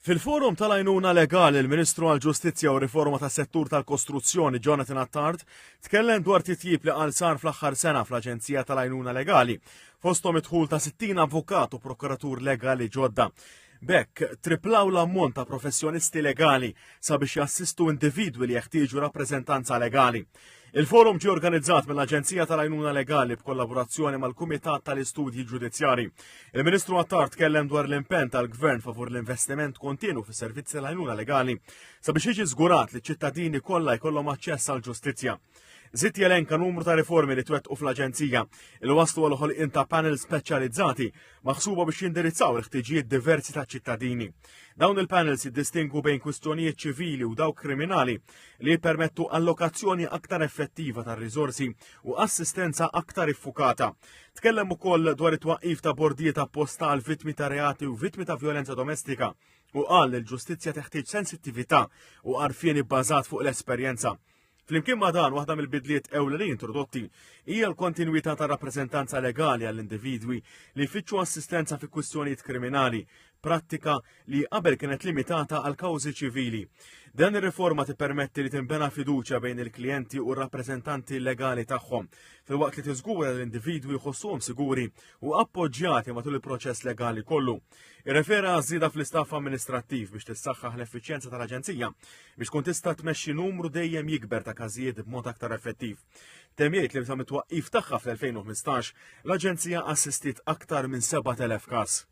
Fil-forum tal-għajnuna legali l-Ministru għall-Ġustizzja u Riforma tas-Settur tal-Kostruzzjoni Jonathan Attard tkellem dwar titjib li qal sar fl-aħħar sena fl-Aġenzija tal-Għajnuna Legali fosthom id-dħul ta' 60 avukat u prokuratur legali ġodda. B'hekk, triplaw l-ammont ta' professjonisti legali sabiex jassistu individwi li jeħtieġu rappreżentanza legali. Il-forum ġie organizzat mill-Aġenzija tal-Għajnuna Legali b'kollaborazzjoni mal-Kumitat tal-Istudji Ġudizzjari. Il-Ministru Attard tkellem dwar l-impenn tal-Gvern favur l-investiment kontinu fis-servizzi tal-għajnuna legali sabiex jiġi żgurat li ċ-ċittadini kollha jkollhom aċċess għall-ġustizzja. Żied jelenka numru ta' riformi li twettqu fl-Aġenzija il waslu għal ħolqien ta' panel speċjalizzati maħsuba biex jindirizzaw il-ħtiġijiet diversi ta' ċittadini. Dawn il-panels jiddistingwu bejn kwistjonijiet ċivili u dawk kriminali li jippermettu allokazzjoni aktar effettiva tar-riżorsi u assistenza aktar iffukata. Tkellem ukoll dwar it-twaqqif ta' bordijiet apposta għal vittmi ta' reati u vittmi ta' vjolenza domestika u qal li l-ġustizzja teħtieġ sensittività u għarfien ibbażat fuq l-esperjenza. Flimkien ma' dan, waħda mill-bidliet ewlenin introdotti hija l-kontinwità ta' rappreżentanza legali għall-individwi li jfittxu assistenza fi kwistjonijiet kriminali, prattika li qabel kienet limitata għal kawżi ċivili. Dan ir-riforma tippermetti li tinbena fiduċja bejn il-klijenti u r-rappreżentanti legali tagħhom, filwaqt li tiżgura li l-individwi jħossuhom siguri u appoġġjati matul il-proċess legali kollu. Irrefera għaż-żieda fl-istaff amministrattiv biex tissaħħaħ l-effiċjenza tal-Aġenzija biex tkun tista' tmexxi numru dejjem jikber ta' każijiet b'mod aktar effettiv. Temm jgħid li sa mit-twaqqif tagħha fl-2015 l-Aġenzija assistiet aktar minn 7,000 każ.